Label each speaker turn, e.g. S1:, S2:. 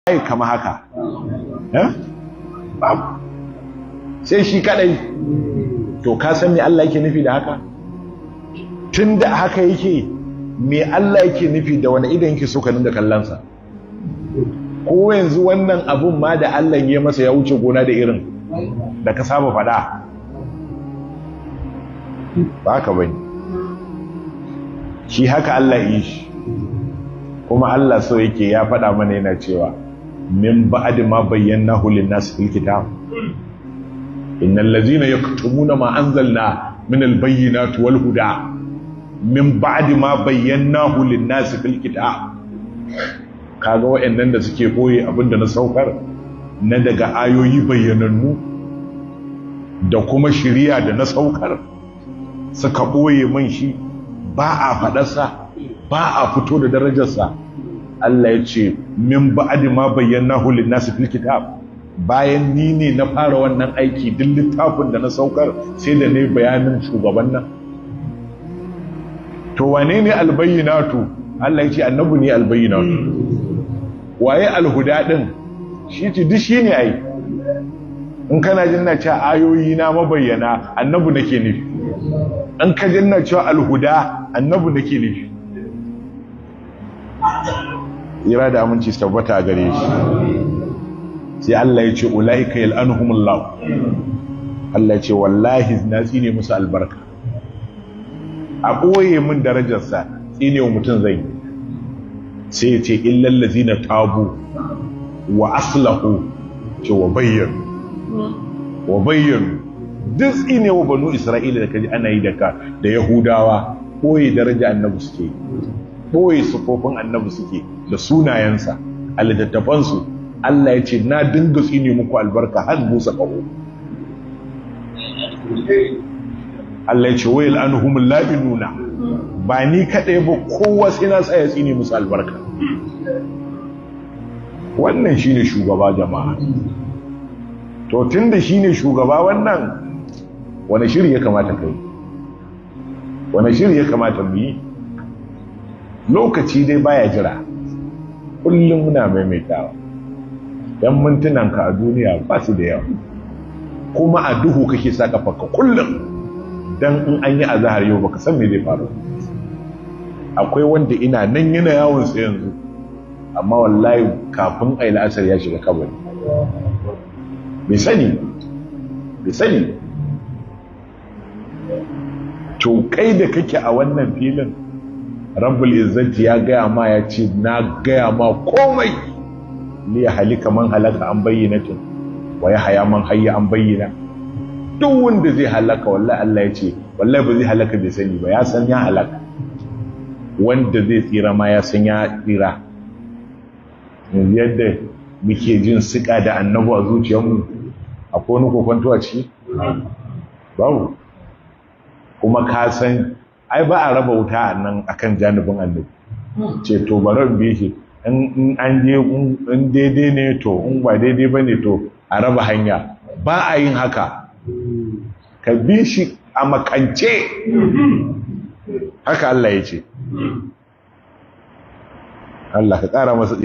S1: Waye kama haka? Babu, sai shi kadai. To, ka san me Allah yake nufi da haka? Tunda haka yake, me Allah yake nufi da wani idan yake so ka dinga kallonsa? Ko yanzu wannan abun ma da Allah ya masa ya wuce gona da irin da ka saba faɗa? Ba haka bane. Shi haka Allah yi shi, kuma Allah so yake ya faɗa mana, yana cewa min ba'd ma bayyanahu lin-nas fil kitab, innal ladzina yaktumuna ma anzalna min al-bayyinati wal huda min ba'd ma bayyanahu lin-nas fil kitab. Kaga wayannan da suke boye abinda na saukar na daga ayoyi bayyanannu da kuma shiriya da na saukar, suka boye man shi, ba a faɗarsa, ba a fito da darajarsa. Allah ya ce min ba'di ma bayyanahu lin-nasi fil kitab, bayan ni ne na fara wannan aiki, duk littafin da na saukar sai da ne bayanin shugaban nan. To, wane ne albayyinatu? Allah ya ce annabi ne albayyinatu. Waye alhuda din? Shi ce duk shi ne. Ai in kana jin na cewa ayoyi na mabayyana, annabi nake nufi. In ka jin na cewa alhuda, annabi nake nufi. Tsira da aminci su tabbata gare shi. Sai Allah ya ce ulaika yal'anuhumullah. Allah ya ce wallahi na tsine musu albarka. A ɓoye min darajarsa, tsine wa mutum zai yi. Sai ya ce illal ladzina tabu wa aslahu, ce wa bayyanu, wa bayyanu. Duk tsine wa banu Isra'ila da kaji ana yi da ka da Yahudawa, ɓoye daraja annabi suke, ɓoye sufofin annabi suke da sunayensa a littattafansu. Allah ya ce na dinga tsine muku albarka har busa ƙaho. Allah ya ce wa yal'anuhum la'inuna. Ba ni kaɗai ba, kowa sai na tsaya tsine musu albarka. Wannan shine shugaba, jama'a. To, tunda shine shugaba wannan, wani shiri ya kamata kai? Wani shiri ya kamata mu yi? Lokaci dai baya jira. Kullum muna maimaitawa, yan mintunanka a duniya ba su da yawa, kuma a duhu kake sa kafarka kullum, dan in an yi azahar yau baka san me zai faru. Akwai wanda ina nan yana yawon sa yanzu, amma wallahi kafin ayi la'asar ya shiga kabari. Bai sani, bai sani. To, kai da kake a wannan filin, Rabbul Izzati ya gaya ma, ya ce na gaya ma komai, li halika man halaka an bayyinatin wa ya haya man hayya an bayyana. Duk wanda zai halaka, wallahi Allah ya ce wallahi ba zai halaka bai sani ba, ya san ya halaka. Wanda zai tsira ma ya san ya tsira. Yanzu yadda muke jin sika da annabi a zuciyarmu, akwai wani kokonto a ciki? Babu. Kuma ka san ai ba a raba wuta a nan akan janibin annabi, ce to bari in bi shi, in an je in daidai ne to, in ba daidai ba ne to a raba hanya. Ba a yin haka. Ka bi shi a makance, haka Allah ya ce. Allah ka ƙara masa.